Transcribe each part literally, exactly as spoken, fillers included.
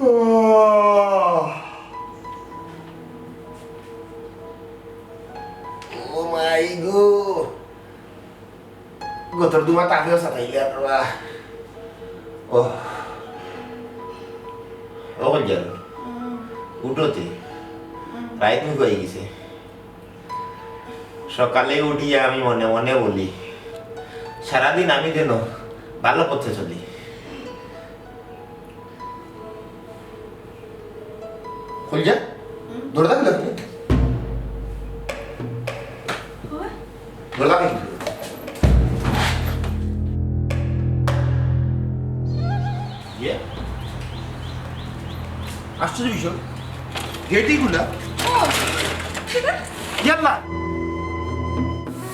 ও, ও মাই গো। গতর দুমা তাপেও সাতাইলে আপনারা। ও। ও কই গেল? উঠো তে। রাইত মুখ হয়ে গেছে। সকালে উঠিয়া আমি মনে মনে বলি, সারাদিন আমি যেন ভালো পথে চলি। খুল যা। হুম। দরজা খুলে দিলে। বাবা। দরজা খুলে দিলে। ইয়ে? আশ্চর্য বিষয়। গেটই খুলা। ও, ঠিক আছে। ইয়াল্লা।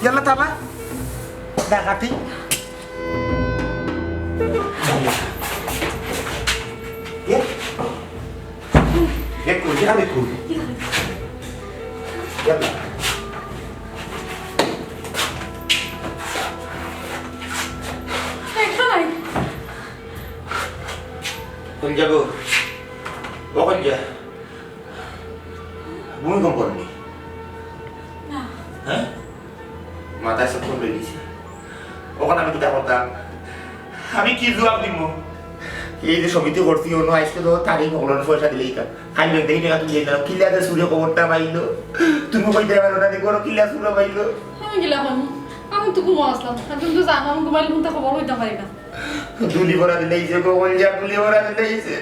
ইয়াল্লা তালা। ডাকাতি। ইয়ে? গেট খুল, গেট খুল। ইয়াল্লা। একটা নাই। কোন যাবো? ও কোন যা? ভূমিকম্প নি? না। হ্যাঁ? মাথায় সব করে দিছে। ওখানে আমি কিতা করতাম? আমি কি জবাব দিব? এই যে সমিতি করছি, অন্য আইসকে তো তারই ভগবান পয়সা দিলেই কাম। খাই ব্যাগ দেখি টাকা তুলে দিলাম। কিলা যে সুরে খবরটা পাইলো। তুমি কইতে পারো না, দেখো, কিলা সুরে পাইলো। আমি গেলাম আমি। আমি তো ঘুমো আসলাম। আর তুমি তো জানো, আমি ঘুমাইলে ঘুমতে খবর হইতে পারি না। দুলি ভরা দিলাইছে, গোবল যা দুলি ভরা দিলাইছে।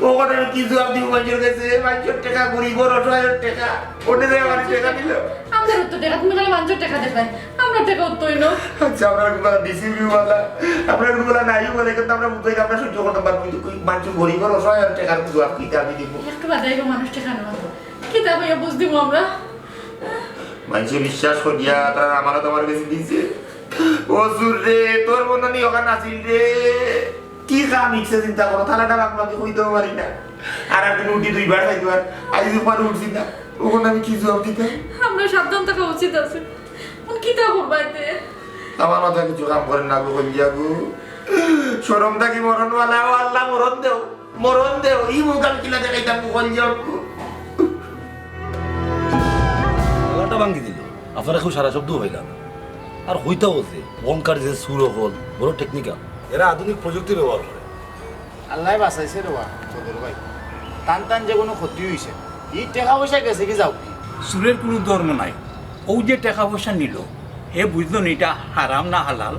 ওখানে আমি কি জবাব দিব মানুষের কাছে? মানুষের টাকা, গরিব, অসহায়ের টাকা। ওটা দিয়ে আমার টাকা দিল। আমাদের তো টাকা, তুমি খালি মানুষের টাকা দেখায়। আমরা টাকা উঠতই না। আচ্ছা, আমরা একটু বেলা দিছি, বলা। আমরা একটু বেলা নাই, বলে, কিন্তু আমরা বুঝাই, আমরা সহ্য করতে পারবো, কিন্তু কই মানুষ গরিব, অসহায়ের টাকার জবাব কিতা আমি দিব? একটু বাদে আইবো মানুষ টাকা নেওয়া। কিতা কইয়া বুঝ দিব আমরা? মানুষে বিশ্বাস করিয়া তারা আমানত আমার কাছে দিছে। ও সুর রে, তোর মনে নি ওখানে আসিল রে। কি কাম ইচ্ছে চিন্তা করো, তাহলে একটা বাংলা আমি কইতেও পারি না। আর একদিন উঠি দুইবার খাইতে পার, আজ দুবার উঠছি না, ওখানে আমি কি জবাব দিতাম? আমরা সাবধান থাকা উচিত আছে। এখন কিতা করবা এতে? আমার মাথা কিছু কাম করে না গো, বলিয়া গো। শরম থাকি মরণওয়ালা, ও আল্লাহ মরণ দেও। মরণ দেও, ই মুখ আমি কিলা দেখাইতাম, মুখ হল যাও। গলাটা ভাঙ্গি দিল। আপনারা কেউ সারা শব্দ হইলা না। আর হইতাও যে, বঙ্কার যে সুর হল, বড় টেকনিক্যাল। এরা আধুনিক প্রযুক্তি ব্যবহার করে। আল্লাহ বাঁচাইছে রে বা, বদর ভাই। টান টান যে কোনো ক্ষতি হইছে। ই টাকা পয়সা গেছে কি যাও কি? সুরের কোনো ধর্ম নাই। ও যে টাকা পয়সা নিল, হে বুঝলো না এটা হারাম না হালাল।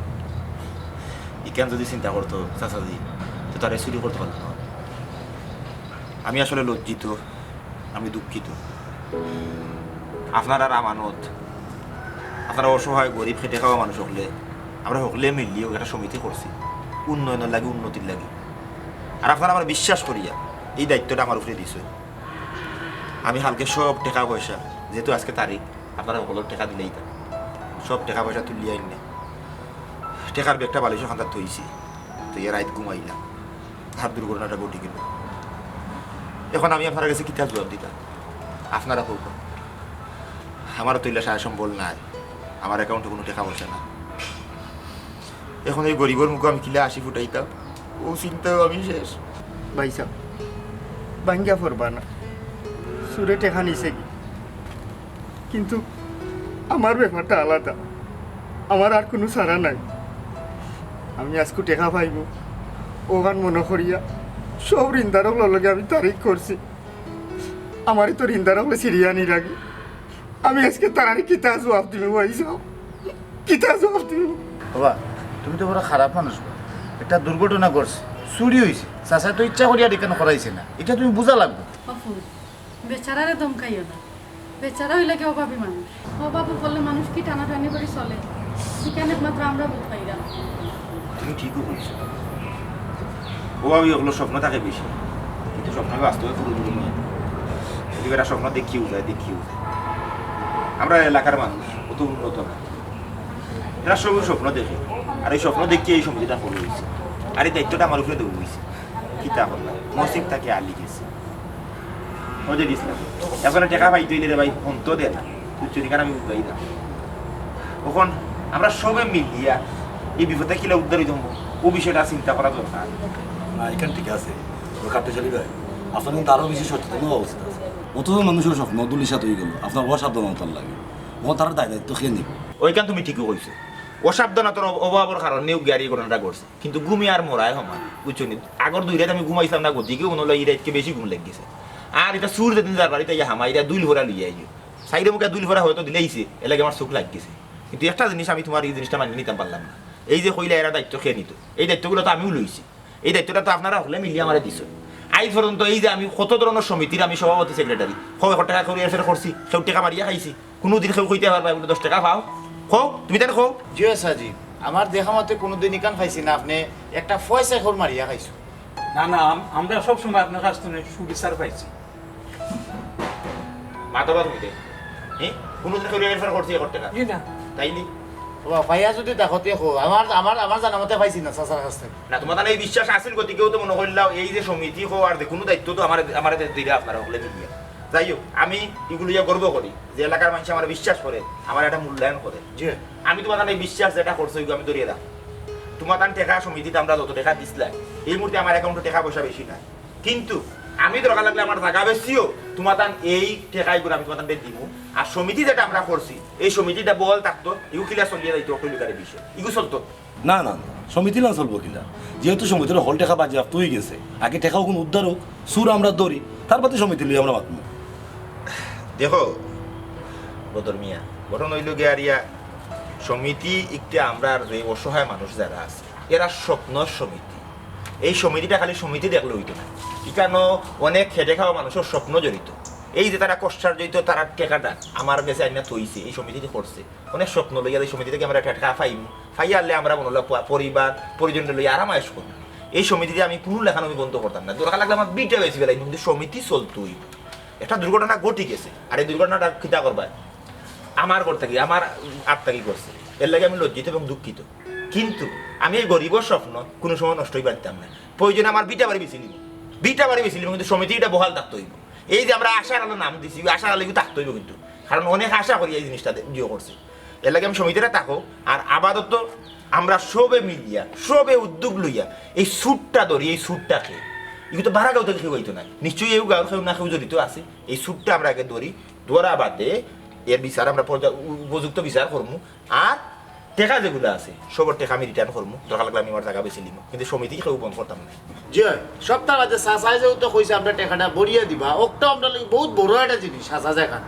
ইখান যদি চিন্তা করতো, চাচাজি, তো তারে চুরি করতে পারলো না। আমি আসলে লজ্জিত, আমি দুঃখিত। আপনারার আমানত, আপনারা অসহায়, গরিব, খেটে খাওয়া মানুষ হকলে, আমরা হকলে মিলিয়া একটা সমিতি করছি উন্নয়নের লাগি, উন্নতির লাগি। আর আপনারা আমার বিশ্বাস করিয়া এই দায়িত্বটা আমার উপরে দিছে। আমি কালকে সব টাকা পয়সা, যেহেতু আজকে তারিখ, আপনারা হকলর টাকা দিলেই তা, সব টাকা পয়সা তুলিয়া আইন না, টাকার ব্যাগটা বালিশর কান্দাত থইছি, তো এ রাইত ঘুমাইলাম। আর দুর্ঘটনাটা ঘটি গেল। এখন আমি আপনার কাছে কিতা জবাব দিতাম? আপনারা কউক্কা। আমার তো ইলা সারা সম্বল নাই, আমার অ্যাকাউন্টে কোনো টেকা পয়সা নাই। এখন এই গরিবর মুখো আমি কিলা হাসি ফুটাইতাম, ও চিন্তায় আমি শেষ। ভাইসাব, ভাঙ্গিয়া পড়বা না, চুরে টেকা নিছে গি, কিন্তু আমার ব্যাপারটা আলাদা, আমার আর কোনো চারা নাই। আমি আইজকু টেকা পাইমু, অখান মনো করিয়া সব ঋণদার অকলর লগে আমি তারিখ করছি। আমারে তো ঋণদার অকলে ছিড়িয়া নিরা গি, আমি আইজকে তারারে কিতা জবাব দিমু ভাইসাব? কিতা জবাব দিমু? বাবা, তুমি তো বড় খারাপ মানুষ বা। একটা দুর্ঘটনা ঘটছে, চুরি অইছে, চাচায় তো ইচ্ছা করিয়া ইখান করাইছে না, ইটা তুমি বুঝা লাগবো। বাপু, বেচারারে ধমকাইও না, বেচারা অইলে কি অভাবী মানুষ। অভাবে পড়লে মানুষ কি টানাটানি করি চলে, ইখান একমাত্র আমরা বুঝ পাইরাম। তুমি ঠিকউ কইছো। অভাবী অকলর স্বপ্ন থাকে বেশি, কিন্তু স্বপ্ন বাস্তবে পুরোপুরি নয়। যদি এরা স্বপ্ন দেখিয়াউ যায়, দেখিয়াউ যায়। আমরা এলাকার মানুষ অত উন্নত না, এরা সবই স্বপ্ন দেখে, আর এই স্বপ্ন দেখিয়া এই সমিতিটা খোলা অইছে, আর এই দায়িত্বটা আমার উপরে দেওয়া অইছে। কিতা করলাম, নসিব থাকি আলি গেছে। ওই যে দিছিলাম, এখন টেকা পাইতে অইলে রে ভাই, ফোন তো দে না, বুঝছো নি? কারণ আমি উদ্ধারই না। এখন আমরা সবে মিলিয়া এই বিপদে কিলা উদ্ধার অইতাম, ও বিষয়টা চিন্তা করা দরকার। না, ইখান ঠিক আছে, ওই কাটতে চলি ভাই, আপনার কিন্তু আরো বেশি সচেতন হওয়া উচিত আছে। অত মানুষর স্বপ্ন ধুলিসাৎ অই গেল আপনার অসাবধানতার লাগি। ও তার দায় দায়িত্ব কে নিব? ওইখান তুমি ঠিকই কইছো, অসাবধানতার অভ-, অভাবর কারণে ও গাড়ি ঘটনাটা ঘটছে। কিন্তু ঘুমে আর মরায় সমান, বুঝছো নি? আগর দুই রাইত আমি ঘুমাইছিলাম না, গতিকে মনে অইলো এই রাইতকে বেশি ঘুম লাগি গেছে। আর ইটা চুর যেদিন যার বাড়িত আইয়া হামাইরা দুইল ভরা লইয়া আইও। সাইডে মুখে দুইল ভরা হয়তো দিলাইছে, এর লাগি আমার চোখ লাগি গেছে। কিন্তু একটা জিনিস আমি তুমার এই জিনিসটা মানিয়া নিতাম পারলাম না। এই যে কইলা এরা দায়িত্ব কে নিত, এই দায়িত্বগুলো তো আমিও লইছি। এই দায়িত্বটা তো আপনারা হকলে মিলিয়া আমারে দিছো। আইজ পর্যন্ত এই যে আমি কত ধরনের সমিতির আমি সভাপতি, সেক্রেটারি, কও এক টেকা কেউরে হেরফের করছি, কেউ টেকা মারিয়া খাইছি, কুনুদিন কেউ কইতে পারবা বলে দশ টেকা পাও? কও, তুমি তাইন কও। জি অয় সাজি, আমার দেখা মতে কুনুদিন ইখান পাইছি না আপনে একটা পয়সা কেউর মারিয়া খাইছো। না, না, আম-, আমরা সব সময় আপনার কাছ থেকে সুবিচার পাইছি। মাতবা তুমি তে। হ্যাঁ? কুনুদিন কেউরে হেরফের করছি এক টেকা? জি না। তাইলে? ও, পাইয়া যদি দেখো তে কও, আমার, আমার, আমার জানা মতে পাইছি না চাচার কাছ থাকি। না, তুমার তান এই বিশ্বাস আছিল, গতিকেউ তো মনে করলাম এই যে সমিতি কও আর যে কুনু দায়িত্ব তো আমার, আমারে দিরা আপনারা হকলে মিলিয়া। যাই হোক, আমি ইগুলো ইয়া গর্ব করি যে এলাকার মানুষ আমারে বিশ্বাস করে, আমার একটা মূল্যায়ন করে। জি। আমি তুমার তান এই বিশ্বাস যেটা করছো, ইগু আমি ধরিয়া রাখি। তুমার তান টেকা সমিতিতে আমরা যত টেকা দিছলাম, এই মুহূর্তে আমার অ্যাকাউন্টে টেকা পয়সা বেশি নাই, কিন্তু আমি দরকার লাগলে আমার জাগা বেচিও তুমার তান এই টেকা ইগুলো আমি তুমার তানরে দিমু। আর সমিতি যেটা আমরা করছি, এই সমিতিটা বল থাকতো, ইগু কিলা চলিয়া যাইতো, অকল ইগুর বিষয়, ইগু চলতো। না, না, না, সমিতি না চলবো কিলা? যেহেতু সমিতির হকল টেকা বাজেয়াপ্ত অই গেছে, আগে টেকা অগুন উদ্ধার হোক, চুর আমরা ধরি, তার বাদে সমিতি লই আমরা মাতমু। দেখো বদর মিয়া, ঘটনা অইলো গিয়া আর ইয়া, সমিতি একটা আমরার যে অসহায় মানুষ যারা আছে, এরা স্বপ্নর সমিতি। এই সমিতিটা খালি সমিতি দেখলে অইতো না, ইখানো অনেক খেটে খাওয়া মানুষর স্বপ্ন জড়িত। এই যে তারা কষ্টার্জিত তারার টেকাটা আমার গেছে আইনা থইছে, এই সমিতিতে করছে, অনেক স্বপ্ন লইয়া এই সমিতি থাকি আমরা টেকা পাইমু, পাইয়া আনলে আমরা মনে অইলো প-, পরিবার পরিজনরে লইয়া আরাম আয়েশ করমু। এই সমিতিতে আমি কুনু লেখান আমি বন্ধ করতাম না, দরকার লাগলে আমার ভিটা বেচি ফালাইমু, কিন্তু সমিতি চলতো অইবো। একটা দুর্ঘটনা ঘটি গেছে, আর এই দুর্ঘটনাটা কিতা করবা, আমার ঘর থাকি, আমার আত থাকি করছে, এর লাগি আমি লজ্জিত এবং দুঃখিত। কিন্তু আমি এই গরিবর স্বপ্ন কুনু সময় নষ্ট অইবার দিতাম না। প্রয়োজনে আমার ভিটা বাড়ি বেচিলিমু, ভিটা বাড়ি বেচিলিমু, কিন্তু সমিতি ইটা বহাল থাকতো অইবো। এই যে আমরা আশার আলো নাম দিছি, ওই আশার আলো ইগু থাকতো অইবো কিন্তু, কারণ অনেক আশা করি এই জিনিসটা দে-, ইয়ে করছে। এর লাগি আমি সমিতিটা থাকো, আর আপাতত আমরা সবে মিলিয়া, সবে উদ্যোগ লইয়া এই চুরটা ধরি, এই চুরটাকে। ইগু তো বারা গাঁও থাকি কেউ অইতো না, নিশ্চয়ই এই গাঁওর কেউ না কেউ জড়িত আছে। এই চুরটা আমরা আগে ধরি, ধরা বাদে এর বিচার আমরা পর্যা-, উ-, উপযুক্ত বিচার করমু। আর টেকা যেগুলা আছে, সবর টেকা আমি রিটার্ন করমু, দরকার লাগলে আমি আমার জাগা বেচিলিমু, কিন্তু সমিতি কেউ বন্ধ করতাম না। জি অয়, সপ্তাহ বাদে চাচায় যেহেতু কইছে আমরা টেকাটা ভরিয়া দিবা, অকটা আমরার লাগি বহুত বড় একটা জিনিস, চাচা যেখান।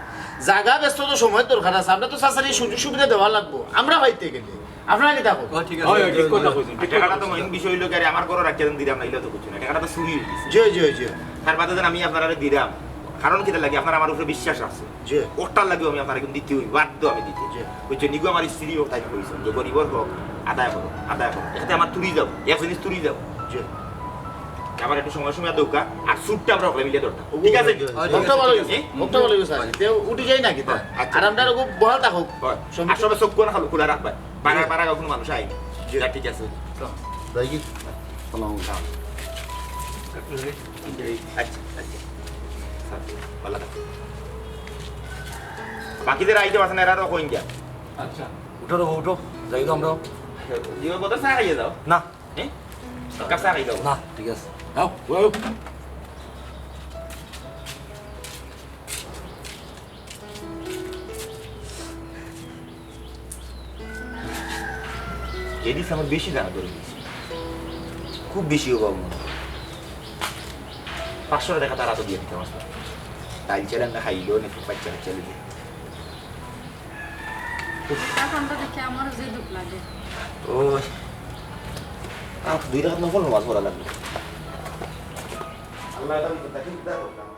জাগা বেচতে তো সময়ের দরকার আছে, আমরা তো চাচারে এই সুযোগ সুবিধা দেওয়া লাগবো, আমরা পাইতে গেলে। আপনারা কিতা কইন? ও, ঠিক আছে। অয়, অয়, ঠিক কথা কইছেন, ঠিক কথা কইছেন। টেকাটা তো মেইন বিষয় অইলো কি, আরে আমার ঘরো রাখিয়া দেন দিরাম, নাইলে তো কিছু না, টেকাটা তো চুরি অই গেছে। জি, জি, জি। তার বাদে দেন আমি আপনারারে দিরাম, কারণ কিতা লাগি, আপনার আমার উপরে বিশ্বাস আছে। জি। অটার লাগিও আমি আপনারে কিন্তু দিতে অইবো, বাধ্য আমি দিতে। জি। বুঝছো, নিগু আমার স্ত্রী ও তাই কইছেন যে গরিবর হক আদায় করো, আদায় করো। এটাতে আমার তুরি যাও, এক জিনিস তুরি যাও। জি। আমার একটু সময় সময় দৌকা, আর চুরটা আমরা হকলে মিলে ধরতাম। ঠিক আছে? জি, জি। অকটা ভালা অইছে, জি। অকটা ভালা অইছে। তে উঠি যাই না কিতা? আচ্ছা। আর আমরা খুব বহাল থাকুক। অয়। সমিতি আর সবে চোখ খোলা, খোলা রাখবা। বারা, জি। বারা কুনু মানুষ আইন। জি। যা, ঠিক আছে। যাই কি? সালাম। সালাম। আচ্ছা, আচ্ছা। স্যার, ভালা থাকো। বাকি যে রাইতে বাসা না, এরারও কইন যা। আচ্ছা, উঠো রে, উঠো, যাই তো আমরাও। দিও, কত চা খাইয়া যাও? না। হ্যাঁ? কাপ চা খাই যাও। না, ঠিক আছে। যাও, যাও। এদিস আমার বেশি জানা ধরে গেছে। খুব বেশি অভাব মনে হয়। পাঁচশো টাকা তারা তো দিয়ে দিতাম আসলে। ডাইল চাল আমরা খাইলেও না, খুব বাচ্চা কাচ্চা লিখে। এটা কাণ্ড দেখে আমারও যে দুঃখ লাগে। ও, আহ, দুই রাকাত নফল নামাজ পড়া লাগবে। আল্লাহ, এটা আমি তাকে উদ্ধার করতাম।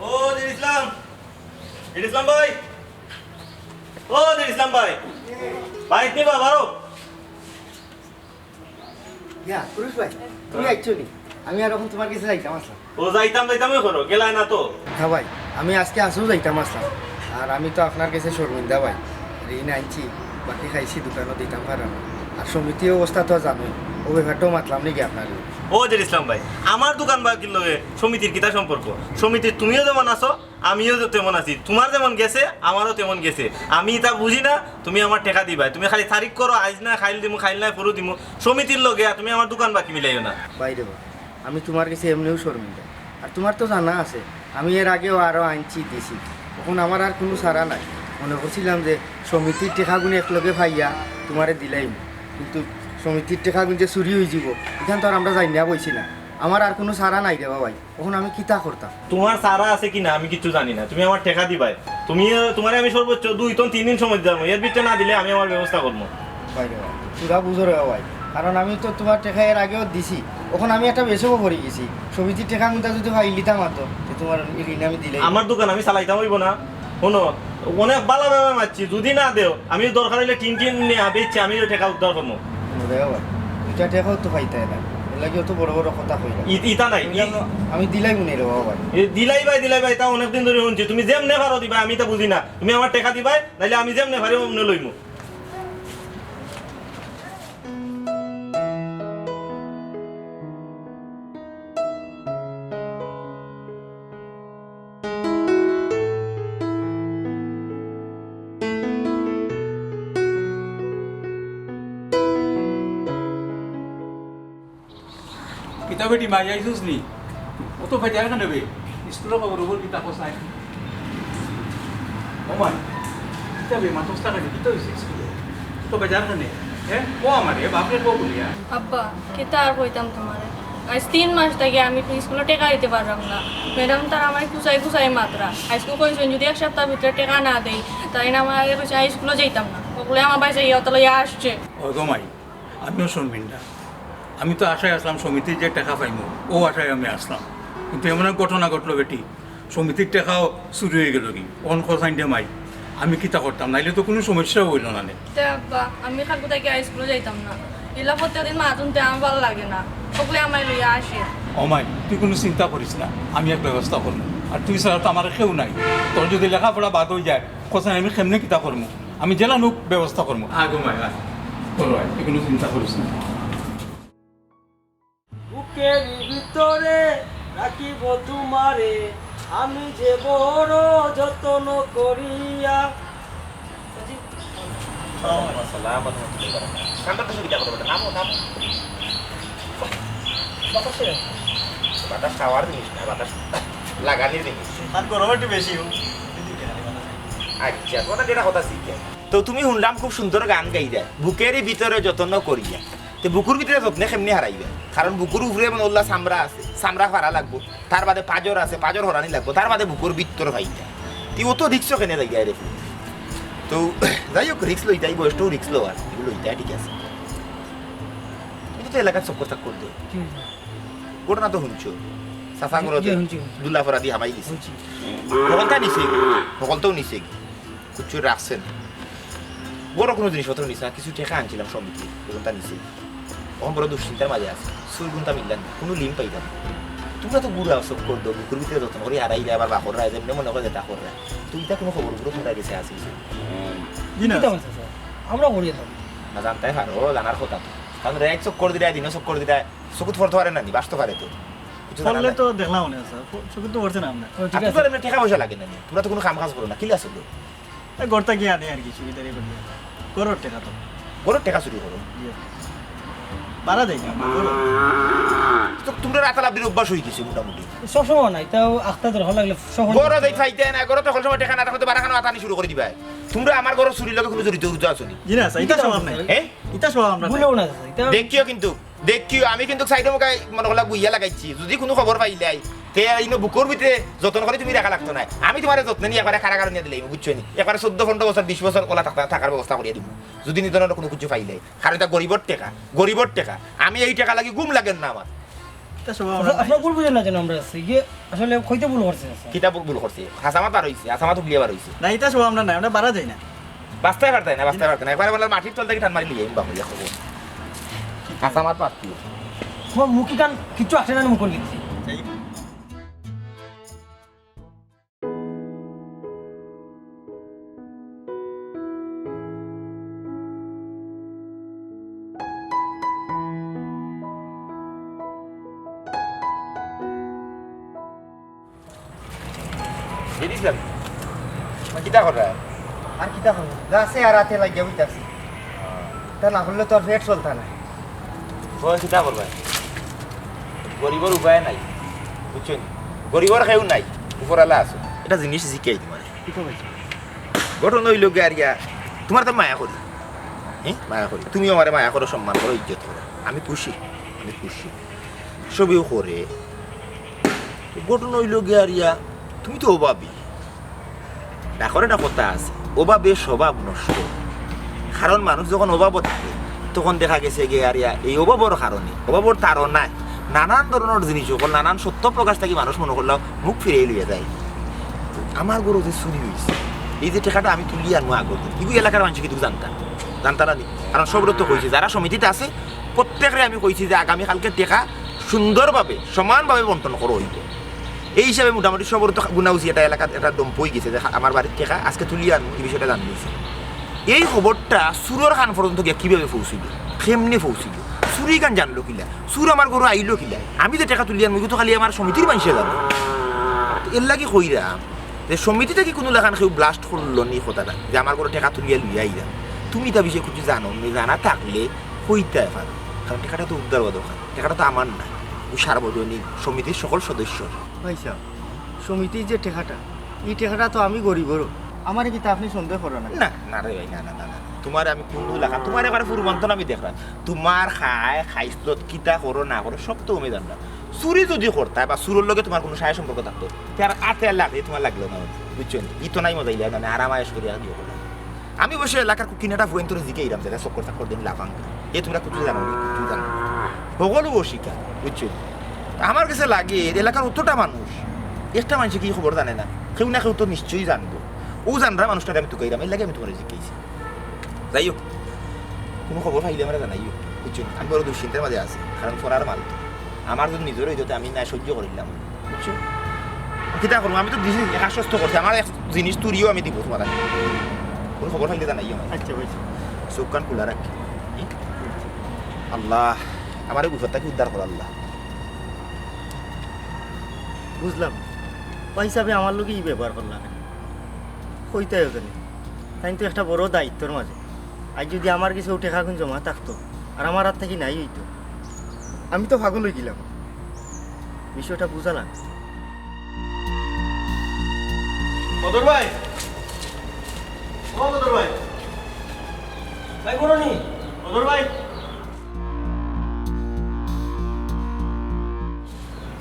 ও, জের ইসলাম। জের ইসলাম ভাই। ও, জের ইসলাম ভাই। ভাই, কে বা, বারো। ইয়া, পুরুষ ভাই, তুমি আইছো নি? আমি আর এখন তোমার কাছে যাইতাম আসলাম। ও, যাইতাম, যাইতামই করো, গেলায় না তো। হ্যাঁ ভাই, আমি আজকে আসলেও যাইতাম আসলাম। আর আমি তো আপনার কাছে শর্মিন্দা ভাই, ঋণ আনছি, বাকি খাইছি, দোকানও দিতাম পারলাম না। আর সমিতির অবস্থা তো জানোই, ও ব্যাপারটাও মাতলাম নাকি আপনার? ও, জের ইসলাম ভাই, আমার দোকান বাকির লগে সমিতির কিতা সম্পর্ক? সমিতির তুমিও যেমন আছো, আমিও তো তেমন আছি। তোমার যেমন গেছে, আমারও তেমন গেছে। আমি ইতা বুঝি না, তুমি আমার টেকা দিবায়। তুমি খালি তারিখ করো, আইজ না, খাইল দিমু, খাইল না, পরু দিমু। সমিতির লগে আর তুমি আমার দোকান বাকি মিলাইও না। ভাই রে ভাই, আমি তোমার কাছে এমনিও শর্মিন্দা। আর তোমার তো জানা আছে, আমি এর আগেও আরও আনছি, দিছি। এখন আমার আর কুনু চারা নাই। মনে করছিলাম যে সমিতির টেকাগুনি একলগে পাইয়া তোমারে দিলাইমু। কিন্তু সমিতির টেকাগুন যে চুরি অইযিবো, ইখান তো আর আমরা জানিয়া বইছি না। আমার আর কুনু চারা নাই রে বা ভাই। অখন আমি কিতা করতাম? তোমার চারা আছে কি না আমি কিচ্ছু জানি না, তুমি আমার টেকা দিবায়। তুমি, তোমারে আমি সর্বোচ্চ দুই তন তিন দিন সময় দিতাম, এর ভিতরে না দিলে আমি আমার ব্যবস্থা করমু। ভাই রে ভাই, পুরা বুঝো রে ভাই, কারণ আমি তো তোমার টেকা এর আগেও দিছি, অখন আমি একটা বেসবো পড়ি গেছি, সমিতির টেকাগুনতা যদি পাইলিতাম আতো, তে তোমার ঋণ আমি দিলাইমু। আমার দোকান আমি চালাইতাম অইবো না। হুনো, অনেক ভালা ভাবে মাতছি, যদি না দেও, আমি দরকার অইলে টিন টিন নিয়া বেচছি, আমি ওই টেকা উদ্ধার করমু। রে ভাই, দুইটা টেকাও তো পাইতায় না, এর লাগি অত বড় বড় কথা কইলা। ই-, ইতা নাই, ই- আমি দিলাইমু নে রে ভাই। এ, দিলাইবায়, দিলাইবায়, ইতা অনেকদিন ধরি হুনছি, তুমি যেমনে পারো দিবায়, আমি ইতা বুঝি না, তুমি আমার টেকা দিবায়, নাইলে আমি যেমনে পারি অমনে লইমু। কিতা বেটি, মাই আইছস নি? অত বেজার কেনে বে? স্কুলর খবর খবর কিতা কস নাই? ও মাই, কিতা বে, মাতস না কেনে? কিতা অইছে স্কুলো? অত বেজার কেনে? হে? ও আমারে, বাপরে কও বলিয়া। আব্বা, কিতা আর কইতাম তোমারে? আইজ তিন মাস থাকি আমি স্কুলো টেকা দিতে পাররাম না। ম্যাডাম তারা আমারে কুচাই কুচাই মাতরা। আইজকু কইছইন যদি এক সপ্তাহর ভিতরে টেকা না দেই, তাইন আমারে কইছইন আমি স্কুলো যাইতাম না। অগুলে আমার ভাইসাবে ইয়া অতা লইয়া আসছে। ও গো মাই, আমিও শর্মিন্দা। আমি তো আশায় আছলাম সমিতির যে টেকা পাইমু, অউ আশায় আমি আছলাম। কিন্তু এমন এক ঘটনা ঘটলো বেটি, সমিতির টেকাও চুরি অইগেলোগি। অখন কছাইন দে মাই, আমি কিতা করতাম? নাইলে তো কুনু সমস্যাও অইলো না নে। তে আব্বা, আমি কাইলকু থাকি আর স্কুলো যাইতাম না। ইলা প্রত্যেক দিন মাতইন তে আমার ভালা লাগে না। অগুলে আমারে লইয়া আসে। ও মাই, তুই কুনু চিন্তা করিস না, আমি এক ব্যবস্থা করমু। আর তুই ছাড়া তো আমার কেউ নাই। তোর যদি লেখাপড়া বাদ অইযায়, কছাইন আমি কেমনে কিতা করমু? আমি যেলান অউক ব্যবস্থা করমু। আয় গো মাই, আয়। চলো আয়, তুই কুনু চিন্তা করিস না। বুকের ভিতরে রাখিব তোমারে, আমি যে বড় যত্ন করিয়া। ওয়ালাইকুম আসসালাম ওয়া রাহমাতুল্লাহি ওয়া বারাকাতুহু। কামটা তো সুবিধা করতে পারবে। নামো, নামো। বাতাসে। বাতাস খাওয়ার জিনিস না, বাতাস লাগানির জিনিস। আর গরম একটু বেশি হোক। আচ্ছা, তোমার যেটা কথা শিখে। তো তুমি হুনলাম খুব সুন্দর গান গাইরায়, বুকের ভিতরে যত্ন করিয়া। তে বুকুর ভিতরে যত্নে কেমনে হারাইবা? কারণ বুকুর উপরে এমন অউলা চামড়া আছে, চামড়া ফাড়া লাগবো, তার বাদে পাজর আছে, পাজর হরানি লাগবো, তার বাদে বুকুর ভিতর ফাইতা। তে অত রিস্ক কেনে যাইরায় রে? তো যাই হোক, রিস্ক লইতায়, বয়সটাও রিস্ক লওয়ার, এগুলো লইতায়, ঠিক আছে। কিন্তু তো এলাকার চক্কর চাক্কর দেয়। কি হয়েছে? ঘটনা তো হুনছো, চাচা জি, ঘরো জি, হুনছি, হুনছি। দুলা ফড়া দি হামাই গেছে। হুনছি। হকলতা নিছে, হকলতাও নিছে। কুচ্ছু রাখছে না। বড় কুনু জিনিসপত্র নিছে না, কিছু টেকা আনছিলাম সমিতি, অগুনতা নিছে। অখন বড় দুশ্চিন্তার মাঝে আছে, চুরগুনতা মিললা না, কুনু লিংক পাইতাম না। তুমরা তো বুড়া চক্কর দেও, বুকুর ভিতরে যত্ন করি হারাই যায়, আবার বাকর রায় যেমনে মনে করে যেটা কররা। তুই ইতা কুনু খবর উবর তুমরার গেছে আছে কিছু? জি না। কিতা কইছে স্যার? আমরা করি না। না জানতায় পারো, জানার কথা তো। কারণ রাইত চক্কর দিরা, দিনও চক্কর দিরা, চকুত পড়তে পারে না নি, বাঁচতে পারে তো। কিছু জানা পড়লে নাই। তো দেখলাম না স্যার, প-, চকুত তো পড়ছে না আমরা। ও, ঠিক আর আছে। তুমরার এমনে টেকা পয়সা লাগে না নি, তুমরা তো কুনু কাম কাজ করো না, কিলা চলো? এ, ঘরটা গিয়া আনে আর কি, চুরিদারি করি। ঘরর টেকা তো। ঘরর টেকা চুরি করো? জি। বারা যাই না, ঘরর। তো তুমরার আতাল আবদির অভ্যাস অই গেছে মোটামুটি। সবসময় না, ইতাও আখতা দরকার লাগলে সব সময়। ঘরো যাই পাইতায় না, ঘরো তো হকল সময় টেকা না থাকলে তো বারা খানো আতানি শুরু করি দিবায়। তুমরা আমার ঘরর চুরির লগে কুনু জড়িত উজড়িত আছো নি? জি না স্যার, ইতা স্বভাব নাই। হ্যাঁ? ইতা স্বভাব আমরার নাই। ভুলেও না স্যার, ইতা দেখিও কিন্তু, দেখিও, আমি কিন্তু সাইডে মুখায় মনে করলা গুইয়া লাগাইছি। যদি কুনু খবর পাইলাই, তে ইনো বুকুর ভিতরে যত্ন করি তুমি রাখা লাগতো নায়। আমি তুমারে যত্ন নিয়া একবারে কারাগারো নিয়া দিলাইমু, বুঝছো নি? একবারে চৌদ্দ, পনরো বছর, বিশ বছর ওলা থাকা, থাকার ব্যবস্থা করিয়া দিমু। যদি নি ধরো কুনু কিছু পাইলাই। কারণ ইতা গরিবর টেকা, গরিবর টেকা। আমি এই টেকা লাগি ঘুম লাগের না আমার। ইতা স্বভাব আমরার নাই। আপনারা ভুল বুঝেন না যেন আমরা আছি। ইয়ে, আসলে কইতে ভুল করছে, আচ্ছা। কিতা ভুল, ভুল করছে? হাছা মাত বার অইছে, হাছা মাত উগলিয়া বার অইছে। না, ইতা স্বভাব আমরার নাই, আমরা বারা যাই না। বাঁচতায় পারতায় না, বাঁচতায় পারতায় না। একবারে বললাম মাটির তল থাকি টান মারি লইয়া আইমু বাকরিয়া খবর। হাছা মাত পারতি। তোমার মুখি কান কিচ্ছু আসে না মুখর ভিতরে। বেরিয়েছিলাম। কিতা কররা? আর কিতা করবো? গাছে আর আতে লাগিয়া বইতাছি। তা না করলে তো আর পেট চলতা না। ও, কিতা করবা? গরিবর উপায় নাই, বুঝছো নি? গরিবর কেউ নাই, উপরআলা আছে। একটা জিনিস জিকাই তোমার। কিতা কইছো? ঘটনা অইলো গিয়া আর ইয়া, তোমার তো মায়া করি, হ্যাঁ, মায়া করি। তুমিও আমারে মায়া করো, সম্মান করো, ইজ্জত করো। আমি খুশি, আমি খুশি। সবেউ করে। তো ঘটনা অইলো গিয়া আর ইয়া, তুমি তো অভাবী। ডাকরে না কথা আছে, অভাবে স্বভাব নষ্ট। কারণ মানুষ যখন অভাবো থাকে, তখন দেখা গেছে গিয়া আর ইয়া, এই অভাবর কারণে, অভাবর তাড়নায় নানান ধরনর জিনিস অকল, নানান সত্য প্রকাশ থাকি মানুষ মনে করলেও মুখ ফিরাই লইয়া যায়। তো আমার ঘরো যে চুরি অইছে, এই যে টেকাটা আমি তুলিয়া আনমু আগর দিন, ইগু এলাকার মানষে কিন্তু জানতা, জানতা না নি? কারণ সবরে তো কইছি, যারা সমিতিত আছে, প্রত্যেকরে আমি কইছি যে আগামী কালকে টেকা সুন্দরভাবে, সমানভাবে বন্টন করা অইবো। এই হিসাবে মোটামুটি সবর তো গুনা উচিত, এটা এলাকাত একটা ডম্প অই গেছে যে আমার বাড়ির টেকা আজকে তুলিয়া আনমু, এই বিষয়টা জানা গেছে। এই খবরটা চুরর কান পর্যন্ত গিয়া কিভাবে পৌঁছিল, কেমনে পৌঁছিল, চুর ইখান জানলো কিলা, চুর আমার ঘরো আইলো কিলা, আমি যে টেকা তুলিয়া আনমু, ইগু তো খালি আমার সমিতির মানষে জানে। তো এর লাগি কইরাম যে সমিতি থাকি কুনু লাখান কেউ blast করলো নি কথাটা যে আমার ঘরো টেকা তুলিয়া লইয়া আইরা। তুমি তা বিষয়ে কিছু জানো নি, জানা থাকলে কইতায় পারো, কারণ টেকাটা তো উদ্ধার অওয়া দরকার। টেকাটা তো আমার না, ও সার্বজনীন সমিতির সকল সদস্যর। ভাই সাহেব, সমিতির যে টেকাটা, ই টেকাটা তো আমি গরিবরও। আমারে কিতা আপনে সন্দেহ কররা না? না, না রে ভাই, না, না, না, না। তোমারে আমি কুনু লাখান, তোমারে একবারে ফুরুমান্তর আমি দেখরাম। তোমার খায়, খাইছলত, কিতা করো না করো, সব তো আমি জানরাম। চুরি যুদি করতায় বা চুরর লগে তোমার কুনু সায় সম্পর্ক থাকতো, তে আর আতে আর লাগে, তোমার লাগলো না, বুঝছো নি? ই তো নাই মজা ইলা, মানে আরাম আয়েশ করিয়া দিও করলাম। আমি অবশ্য এলাকার কুকিনাটা ফুয়েন তোরে জিকাইরাম, যেটা চক্কর চাক্কর দিন লাফাং। এ তোমরা কিছু জানো নি, কিছু জানো নি। হকলউ অস্বীকার, বুঝছো? আমার গেছে লাগে, এর এলাকার অতটা মানুষ, একটা মানষে কি খবর জানে না? কেউ না কেউ তো নিশ্চয়ই জানবো। ও জানরা মানুষটারে আমি তুকাইরাম, এর লাগি আমি তোমারে জিকাইছি। যাই হোক, কুনু খবর পাইলে আমারে জানাইও, বুঝছো নি? আমি বড় দুশ্চিন্তার মাঝে আছি, কারণ পরার মাল তো। আমার যুদি নিজর অইতো, তে আমি না সহ্য করিলাম। বুঝছো? কিতা করমু? আমি তো দিছি, আশ্বস্ত করছি। আমার এক জিনিস তুলিও আমি দিমু তোমারে। কুনু খবর পাইলে জানাইও আমারে। আচ্ছা, বুঝছি। চউখ কান খুলা রাখি। হুম? আল্লাহ, আমারে বিপদ থাকি উদ্ধার কর আল্লাহ। বুঝলাম। ভাই সাহেব আমার লগে ই ব্যবহার করলা কেনে? কইতায়ও জানি। তাইন তো একটা বড় দায়িত্বর মাঝে। আইজ যুদি আমার গেছে অউ টেকাগুন জমা থাকতো, আর আমার আত থাকি নাই অইতো, আমি তো পাগল অইগেলাম। বিষয়টা বুঝা লাগতো। বদর ভাই, ও বদর ভাই। ভাই, বলো নি। বদর ভাই।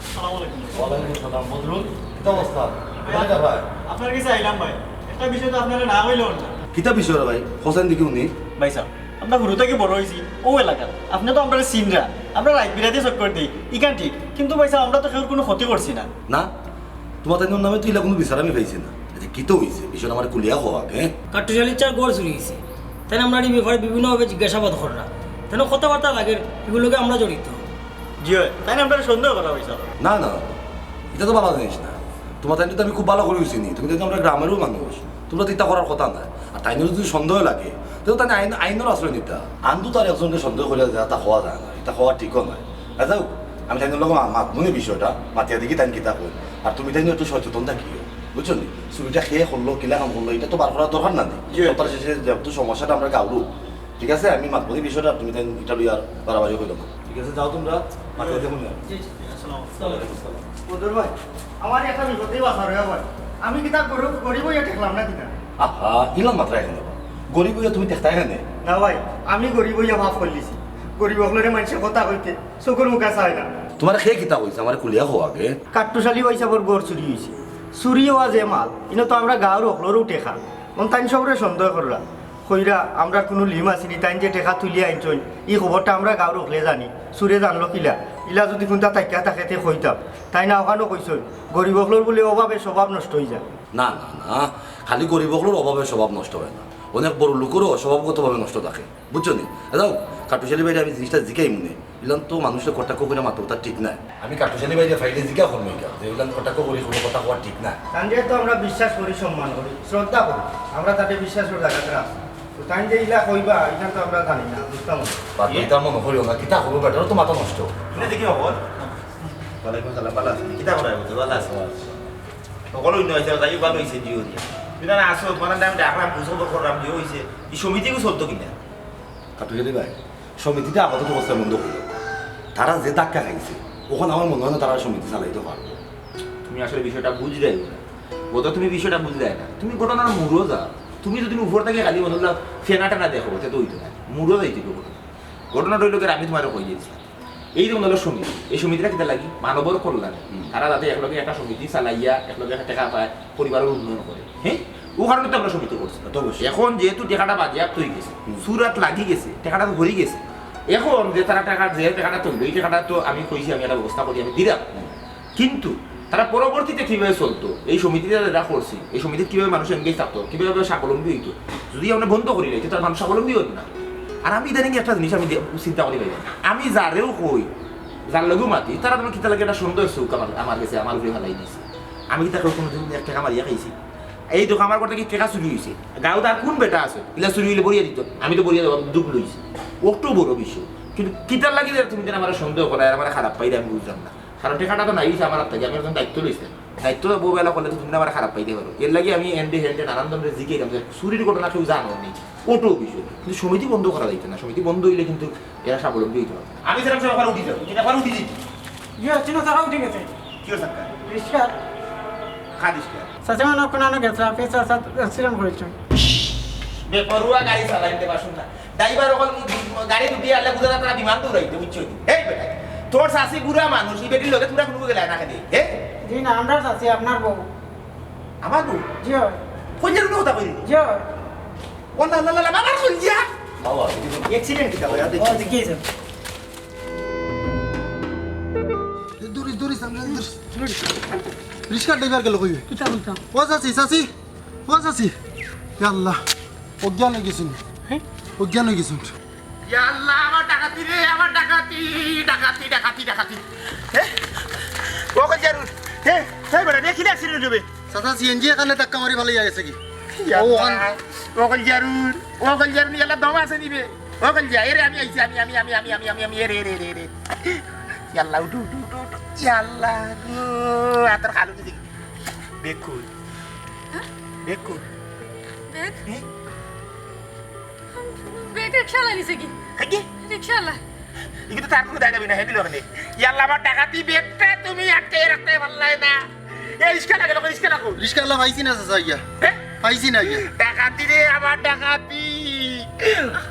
আসসালামু আলাইকুম। ওয়ালাইকুম সালাম। বদরুল, কিতা অবস্থা? ভাই, কোথায় ভাই? আপনার গেছে আইলাম ভাই। একটা বিষয় তো আপনারে না কইলে অয় না। কিতা বিষয় রে ভাই? হোসেন দেখি উনি। ভাই সাহেব, আমরা হুরু থাকি বড় অইছি অউ এলাকাত। আপনে তো আমরারে চিনরা। আমরা রাইত বিরাইতে চক্কর দেই, ইখান ঠিক। কিন্তু ভাই সাহেব, আমরা তো কেউর কুনু ক্ষতি করছি না। না, তুমার তাইনর নামে তো ইলা কুনু বিচার আমি পাইছি না। আচ্ছা, কিতা অইছে? বিষয়টা আমারে খুলিয়া কও আগে, হ্যাঁ? কাট্টুশ আলীর চাচার ঘর চুরি অইছে। তাইন আমরারে ই ব্যাপারে বিভিন্নভাবে জিজ্ঞাসাবাদ কররা। তাইন কথাবার্তা লাগের, ইগুর লগে আমরা জড়িত। জি অয়, তাইন আমরারে সন্দেহ করা অইছে। না, না, না, ইটা তো ভালা জিনিস না। তুমরা তাইনরে তো আমি খুব ভালা করি চিনি, তুমি তো আমরার গ্রামেরউ মানুষ, তুমরা তো ইতা করার কথা নায়। আর তাইনর যদি সন্দেহ লাগে, তে তো তাইন আইন, আইনর আশ্রয় নিতা। আন্দু তার একজনরে সন্দেহ করিয়া যে ইতা কওয়া যায় না, ইতা কওয়া ঠিকও নায়। আর যাউক, আমি তাইনর লগে মা-, মাতমুনে বিষয়টা, মাতিয়া দেখি তাইন কিতা কইন। আর তুমি তাইন একটু সচেতন থাকিও, বুঝছো নি? চুরিটা কে করলো, কিলা কাম করলো, ইটা তো বার করার দরকার না নি। জি। সপ্তাহ শেষে যেহেতু সমস্যাটা আমরার গাঁওরউ, ঠিক আছে, আমি মাতমুনে বিষয়টা, তুমি তাইন ইটা লইয়া আর বাড়াবাড়ি করিও না। ঠিক আছে, যাও তুমরা, মাতিয়া দেখো নি। জি, জি। আসসালামু আলাইকুম। ওয়ালাইকুম আসসালাম। বদর ভাই, আমার একটা বিপদে বাঁচা রে ভাই। আমি কিতা গরিব, গরিব অইয়া ঠেকলাম না কিতা? আহা, ইলা মাতরায় কেনে বা? গরিব অইয়া তুমি ঠেকতায় কেনে? না ভাই, আমি গরিব অইয়া পাপ করিলিছি। গরিব অকলরে মানষে কথা কইতে চউখর মুখা চায় না। তুমারে কে কিতা কইছে? আমারে খুলিয়া কও আগে। কাট্টুশ আলী ভাইসাবর ঘর চুরি অইছে। চুরি অওয়া যে মাল, ইনো তো আমরার গাঁওর অকলরউ টেকা। অন তাইন সবরে সন্দেহ কররা। কইরা, আমরার কুনু লিম আছে নি, তাইন যে টেকা তুলিয়া আনছইন, ই খবরটা আমরার গাঁওর অকলে জানি। চুরে জানলো কিলা? ইলা যুদি কুনটা থাকিয়া থাকে তে কইতাম। তাইন অখানো কইছইন, গরিব অকলর বুলে অভাবে স্বভাব নষ্ট অইযায়। না, না, না, খালি গরিব অকলর অভাবে স্বভাব নষ্ট অয় না, অনেক বড় লোকরও স্বভাবগতভাবে নষ্ট থাকে, বুঝছো নি? এ যাও, কাট্টুশ আলী ভাইরে আমি জিনিসটা জিকাইমুনে। ইলান তো মানষরে কটাক্ষ করিয়া মাতো, ইতা ঠিক নায়। আমি কাট্টুশ আলী ভাইরে পাইলে জিকা করমু ইখান, যে ইলান কটাক্ষ করি কুনু কথা কওয়া ঠিক নায়। তানরে তো আমরা বিশ্বাস করি, সম্মান করি, শ্রদ্ধা করি। আমরা তারে বিশ্বাসর জাগাত রাখি। তো তাইন যে ইলা কইবা, ইখান তো আমরা জানি না, বুঝতাম না। বাদ দিতাম মনো করিও না, কিতা কইবো বেটারও তো মাথা নষ্ট। তুমি দেখি খবর। ওয়ালাইকুম আসসালাম, ভালা আছো? কিতা করায় বলতে, ভালা আছো? সকল অইন্য অইছে, তাই ভালা অইছে, জিও দিয়া। তুমি না আছো, তুমার নামে ডাকলাম, বুঝো তো করলাম, জিও অইছে। ই সমিতিগু চলতো কিনা? কাট্টুশ আলী ভাই, সমিতিটা আপাতত অবস্থায় বন্ধ করিও। তারা যে ধাক্কা খাইছে, অখন আমার মনো অয় না তারা সমিতি চালাইতো পারবো। তুমি আসলে বিষয়টা বুঝরায় না। বোধহয় তুমি বিষয়টা বুঝরায় না। তুমি ঘটনার মূলো যাও। তুমি যুদি উপর থাকি খালি মনে অইলা ফেনা টেনা দেখো, তে তো অইতো নায়। মূলো যাইতে অইবো ঘটনা। ঘটনাটা অইলো কি, আমি তুমারে কই দিছি। এই যেমন অইলো সমিতি, এই সমিতিটা কিতার লাগি? মানবর কল্যাণে। হুম। তারা যাতে একলগে একটা সমিতি চালাইয়া, একলগে একটা টেকা পায়, পরিবারর উন্নয়ন করে। হ্যাঁ? অউ কারণে তো আমরা সমিতি করছি। তা তো অবশ্যই। অখন যেহেতু টেকাটা বাজেয়াপ্ত অইগেছে, হুম। চুর আত লাগি গেছে, টেকাটা তো ভরি গেছে। অখন যে তারা টেকা, যে টেকাটা তুললো, ই টেকাটা তো আমি কইছি, আমি একটা ব্যবস্থা করি, আমি দিরাম। হুম। কিন্তু তারা পরবর্তীতে কিভাবে চলতো, এই সমিতিটা যেটা করছি, এই সমিতিত কিভাবে মানুষ engage থাকতো, কিভাবে স্বাবলম্বী অইতো, যুদি আমরা বন্ধ করিলাই, তে তার মানুষ স্বাবলম্বী অইতো না। আর আমি ইদানিং একটা জিনিস আমি দে-, চিন্তা করি ভাই, আমি যারেও কই, যার লগেউ মাতি, তারা আমার কিতা লাগে একটা সন্দেহ চউখ আমার, আমার গেছে, আমার উপরে ফালাই দিছে। আমি কিতা কেউর কুনুদিন এক টেকা মারিয়া খাইছি? এই দেখো, আমার ঘর থাকি টেকা চুরি অইছে। গাঁওত আর কুন বেটা আছে? ইলা চুরি অইলে বরিয়া দিতো। আমি তো বরিয়া দেওয়া দুখ লইছি। অটাউ বড় বিষয়। কিন্তু কিতার লাগি যে তুমি যেন আমারে সন্দেহ করায়, আমারে খারাপ পাইরায়, আমি বুঝলাম না। কারণ টেকাটা তো নাই অইছে আমার আত থাকি, আমি একজন দায়িত্ব লইছি। দায়িত্ব অবহেলা করলে তো তুমি আমারে খারাপ পাইতে পারো। এরলাগি আমি এন্ডে হেন্ডে নানান ধরনের জিকাইরাম যে চুরির ঘটনা কেউ জানো নি, অটাউ বিষয়। কিন্তু সমিতি বন্ধ করা যাইতো না, সমিতি বন্ধ অইলে কিন্তু এরা স্বাবলম্বী অইতো পারবো না। আমি যেরাম সব আবার উঠি যাও, এটা আবার উঠি দিই। ইয়ে, চিনো, তারা উঠি গেছে। কি হচ্ছে আপনার? রিক্সা। কার রিক্সা? চাচা, মানে, ওখানে আনো গেছে, আপনি চাচা accident করেছেন। বেপরোয়া গাড়ি চালাইতে পারছইন না। ড্রাইভার অকল গাড়ি ঢুকিয়ে আনলে বুঝা যায় তারা বিমান দৌড়াইতে, বুঝছো নি? এই বেটা, তোর চাচি বুড়া মানুষ, ই বেটির লগে তোমরা কুনু গেলায় না কেনে, হে? জি না, আমরার চাচি, আপনার বউ। আমার বউ? জি অয়। কইলে কোনো কথা কইলি? জি অয়। ও লা লা লা লা, বাবার কইল দিয়া। বাবা, accident কিতা অইয়া দেখি? ও, দেখি এই যে। দৌড়িস, দৌড়িস, সামনে দৌড়িস। রিক্সা ড্রাইভার গেল কই? কিতা বলতাম? ও চাচি, চাচি, ও চাচি। ইয়া আল্লাহ, অজ্ঞান অই গেছইন। হ্যাঁ? অজ্ঞান অই গেছইন। ইয়া আল্লাহ, আমার ডাকাতি রে, আমার ডাকাতি, ডাকাতি, ডাকাতি, ডাকাতি। হে? ও কই যারু? হে, হে বেটা, দেখি না accident অইবে। চাচা, সিএনজি এখানে ধাক্কা মারি ফালাইয়া গেছে কি? ইয়া ও, আল্লাহ, ওখান- ও কই যারু, ও কই যারু, ইয়া আল্লাহ, দম আছে নি বে? ও কই যা, এরে আমি আইছি, আমি, আমি, এরে, এরে, এরে, এরে। ইয়া আল্লাহ, উঠো, উঠো, উঠো, উঠো। ইয়া আল্লাহ গো, আতর খালু কি দেখি? বেকুল। হ্যাঁ? বেকুল। ব্যাগ? হ্যাঁ? ব্যাগ রিক্সাআলা নিছে কি? হ্যাঁ কি? রিক্সাআলা। ইগু তো তার কুনু দায় দাবি না, হেদিল ওখানে। ইয়াল্লা, আমার ডাকাতি ব্যাগটা তুমি আটকে রাখতে পারলায় না। এ, রিক্সা লাগে না, রিক্সা লাগো। রিক্সাআলা পাইছি না, চাচা, ইয়া। হ্যাঁ? পাইছি না, ইয়া। ডাকাতি রে, আমার ডাকাতি।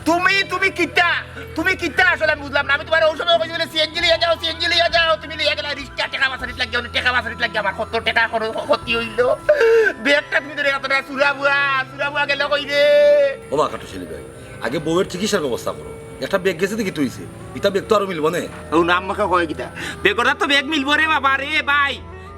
তুমি, তুমি কিতা? তুমি কিতা আসলে আমি বুঝলাম না। আমি তুমারে ওই সময় কইছি বলে সিএনজি লইয়া যাও, সিএনজি লইয়া যাও। তুমি লইয়া গেলা রিক্সা, টেকা বাঁচানিত লাগিয়া, অনেক টেকা বাঁচানিত লাগিয়া আমার কত টেকা খরচ, ক্ষতি অইলো। ব্যাগটা তুমি ধরে রাখো না, চুরা বুয়া, চুরা বুয়া গেল কই রে? ও বা কাট্টুশ আলী ভাই, আগে বউয়ের চিকিৎসার ব্যবস্থা করো। একটা ব্যাগ গেছে দেখি তুইছে, ইটা ব্যাগ তো আরো মিলবো নে। ও নাম মাখা কয় কিতা? ব্যাগটা তো ব্যাগ মিলবো রে বাবা রে ভাই।